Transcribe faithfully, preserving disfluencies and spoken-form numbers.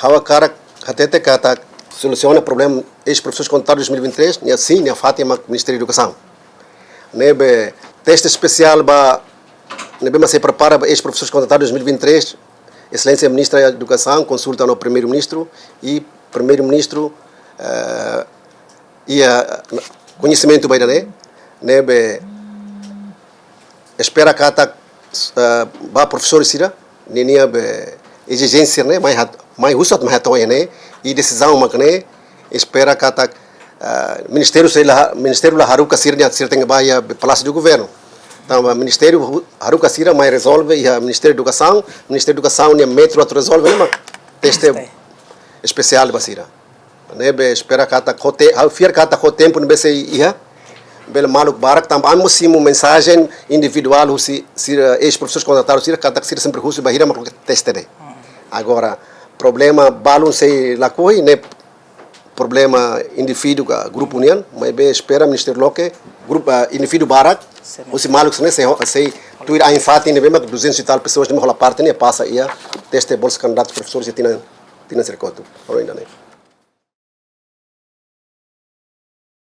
ha'u hakarak hatete katak solusiona problema eis-profesores kontratadu dois mil e vinte e três, nia sin, nia fatin mak Ministériu Edukasaun. Ne'ebé teste espesiál ba, ne'ebé mak sei prepara ba eis-profesores kontratadu dois mil e vinte e três, Exelénsia Ministra Edukasaun konsulta ho Primeiru-Ministru, i Primeiru-Ministru, eh, iha koñesimentu ba ida-ne'e, ne'ebé espera katak, eh, ba profesór sira, ninia be ezijénsia ne'e, mai hat-, mai husu atu mai hato'o iha ne'e, i desizaun mak ne'e, espera katak, eh, ministériu sei la, ministériu la haruka sira-nia, sira tenke ba iha be Palásiu do Governu. Tanba ministériu hu-, haruka sira mai rezolve iha Ministériu Edukasaun, Ministériu Edukasaun nia métodu atu rezolve ne'e mak teste Teste. espesiál ba sira. Ne'ebé espera katak ho te-, ha'u fiar katak ho tempu ne'ebé sei iha, bele maluk barak, tanba ami mós simu mensajen individuál husi sira, eis-profesores kontratadu sira, katak sira sempre husu bainhira mak loke teste ne'e. Agora, problema balun sei lakohi, ne'e problema indivíduu ka grupu nian, maibé espera ministériu loke, grupu, ah, indivíduu barak, Sim. husi maluk sira-ne'e sei ho-, sei tuir ain-fatin ne'ebé mak duzentos e tal pessoas ne'ebé hola parte ne'e pasa iha teste Bolsa Candidatos Professores iha tinan, tinan sira kotuk. Ora ainda ne'e.